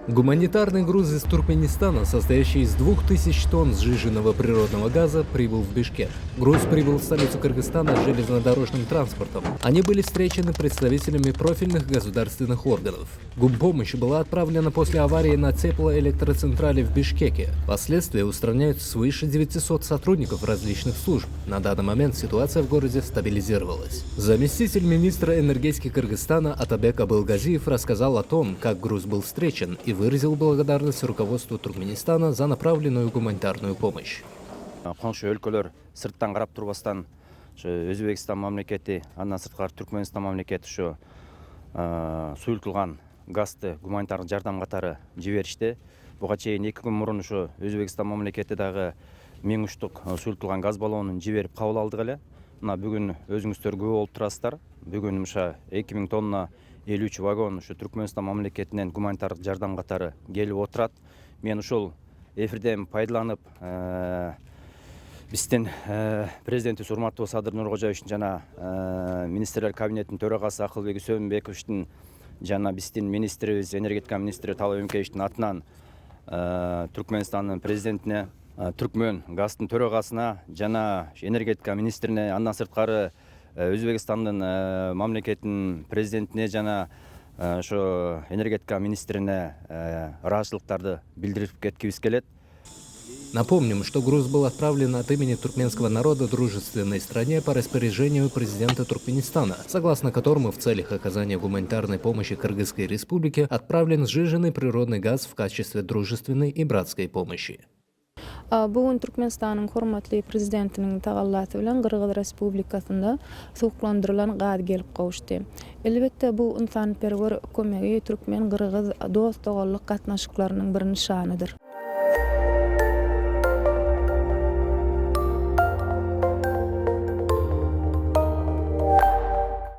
Гуманитарный груз из Туркменистана, состоящий из 2000 тонн сжиженного природного газа, прибыл в Бишкек. Груз прибыл в столицу Кыргызстана железнодорожным транспортом. Они были встречены представителями профильных государственных органов. Гумпомощь была отправлена после аварии на теплоэлектроцентрале в Бишкеке. Последствия устраняют свыше 900 сотрудников различных служб. На данный момент ситуация в городе стабилизировалась. Заместитель министра энергетики Кыргызстана Атабек Абылгазиев рассказал о том, как груз был встречен и выразил благодарность руководству Туркменистана за направленную гуманитарную помощь. Коңшу өлкөлөр сырттан карап турбастан, ошо Өзбекстан мамлекети, андан сырткары Түркмөнстан мамлекети ушу суюлтулган газды гуманитардык жардам катары жиберишти. Буга чейин 2 күн мурун ушу Өзбекстан мамлекети дагы 1000 уштук суюлтулган газ баллонун жиберип кабыл алдык эле. Мына бүгүн өзүңүздөр күбө болуп турасыздар, бүгүн уша 2000 тонна 53 вагон ушу Түркмөнстан мамлекетинен гуманитардык жардам катары келип отурат. Мен ушул эфирден пайдаланып, биздин президентибиз урматтуу Садыр Нуркожоевичтин жана министрлер кабинетинин төрагасы Акылбек Үсөнбековичтин жана биздин министрибиз, энергетика министри Талап Эмкеевичтин атынан Түркмөнстандын президентине, Түркмөн газдын төрагасына жана энергетика министрине, андан сырткары Өзбекстандын мамлекетинин президентине жана ошо энергетика министрине ыраазычылыктарды билдирип кеткибиз келет. Напомним, что груз был отправлен от имени туркменского народа дружественной стране по распоряжению президента Туркменистана, согласно которому в целях оказания гуманитарной помощи Кыргызской республике отправлен сжиженный природный газ в качестве дружественной и братской помощи. Bu gün Türkmenistanyň hormatly prezidentiniň tagallasy bilen Gyrgyz Respublikasynda suwuklandyrylan gaz gelip gowuşdy. Elbetde, bu ynsanperwer kömegi türkmen-gyrgyz dost-doganlyk gatnaşyklarynyň bir nyşanydyr.